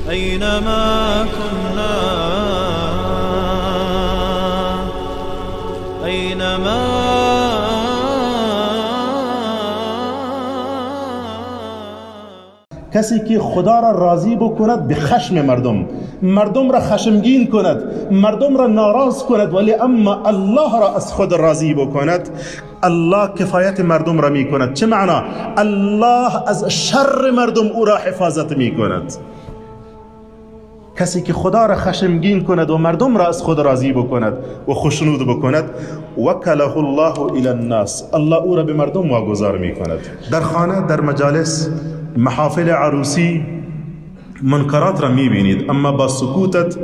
أينما كنا أينما. کسی که خدا را راضی بکند به خشم مردم، مردم را خشمگین کند، مردم را ناراض کند، ولی اما الله را از خود راضی بکند، الله کفایت مردم را می کند. چه معنا؟ الله از شر مردم او را حفاظت می کند. کسی که خدا را خشمگین کند و مردم را از خود راضی بکند و خوشنود بکند، وکله الله الی الناس، الله او را به مردم واگذار می کند. در خانه، در مجالس، محافل عروسی منکرات را می بینید، اما با سکوتت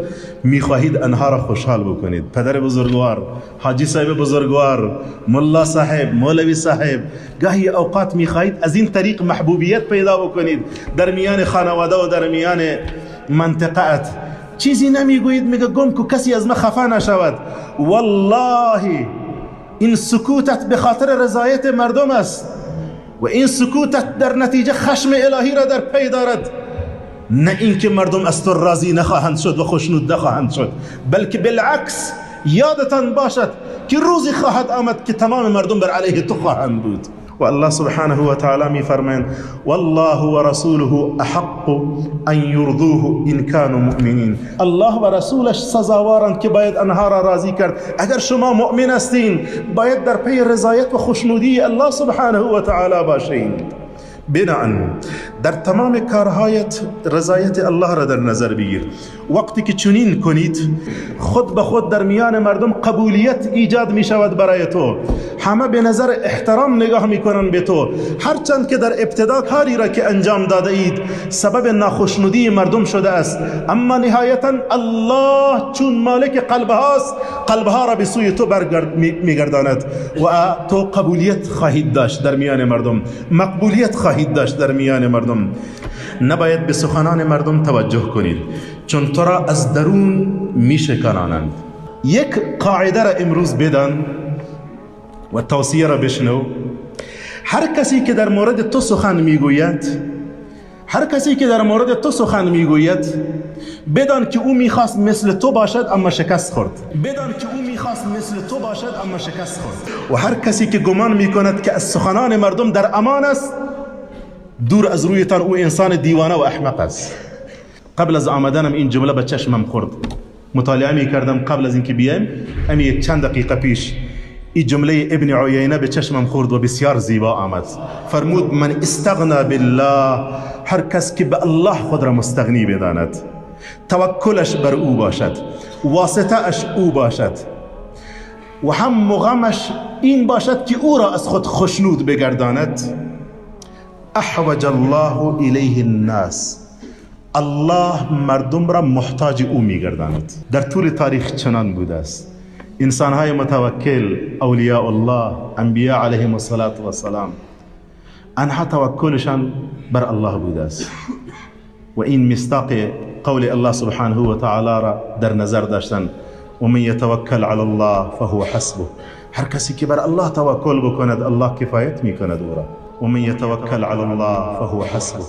می خواهید انها را خوشحال بکنید. پدر بزرگوار، حاجی صاحب بزرگوار، ملا صاحب، مولوی صاحب، گاهی اوقات می خواهید از این طریق محبوبیت پیدا بکنید در میان خانواده و در میان منطقت. چیزی نمیگویید، میگه گم کو کسی از ما خفا نشود. والله این سکوتت به خاطر رضایت مردم است و این سکوتت در نتیجه خشم الهی را در پی دارد. نه اینکه مردم از تو راضی نخواهند شد و خوشنود نخواهند شد، بلکه بالعکس یادتان باشد که روزی خواهد آمد که تمام مردم بر علیه تو خواهند بود. و الله سبحانه و تعالی می فرمایند والله و رسوله احق ان یرضوه ان كانوا مؤمنین. الله و رسولش سزاوارند که باید آنها را راضی کرد. اگر شما مؤمن هستین باید در پی رضایت و خوشنودی الله سبحانه و تعالی باشین. بناءً در تمام کارهایت رضایت الله را در نظر بگیر. وقتی که چنین کنید، خود به خود در میان مردم قبولیت ایجاد می شود برای تو. همه به نظر احترام نگاه می کنند به تو، هرچند که در ابتدا کاری را که انجام داده اید سبب ناخشنودی مردم شده است، اما نهایتا الله چون مالک قلب هاست، قلب ها را به سوی تو میگرداند و تو قبولیت خواهید داشت در میان مردم، مقبولیت خواهید داشت در میان مردم. نباید به سخنان مردم توجه کنید، چون تو را از درون می شکنانند. یک قاعده را امروز بدان و توصیه را بشنو. هر کسی که در مورد تو سخن میگوید، هر کسی که در مورد تو سخن میگوید، بدان که او میخواست مثل تو باشد اما شکست خورد. بدان که او میخواست مثل تو باشد اما شکست خورد. و هر کسی که گمان میکند که از سخنان مردم در امان است، دور از رویتان او انسان دیوانه و احمق است. قبل از آمدنم این جمله به چشمم خورد. مطالعه میکردم قبل از اینکه بیایم، امی چند دقیقه پیش این جمله ابن عیینه به چشمم خورد و بسیار زیبا آمد. فرمود من استغنا بالله، هر کس که به الله خود را مستغنی بداند، توکلش بر او باشد، واسطه اش او باشد و هم غمش این باشد که او را از خود خوشنود بگرداند، احوج الله الیه الناس، الله مردم را محتاج او میگرداند. در طول تاریخ چنان بوده است. انسانهای متوکل، اولیاء الله، انبیاء علیهم الصلاة والسلام، آنها توکلشان بر الله بوده است و این مصداق قول الله سبحانه و تعالی را در نظر داشتن، و من یتوکل علی الله فهو حسبه. هر کسی که بر الله توکل بکند، الله کفایت میکند او را. و من یتوکل علی الله فهو حسبه.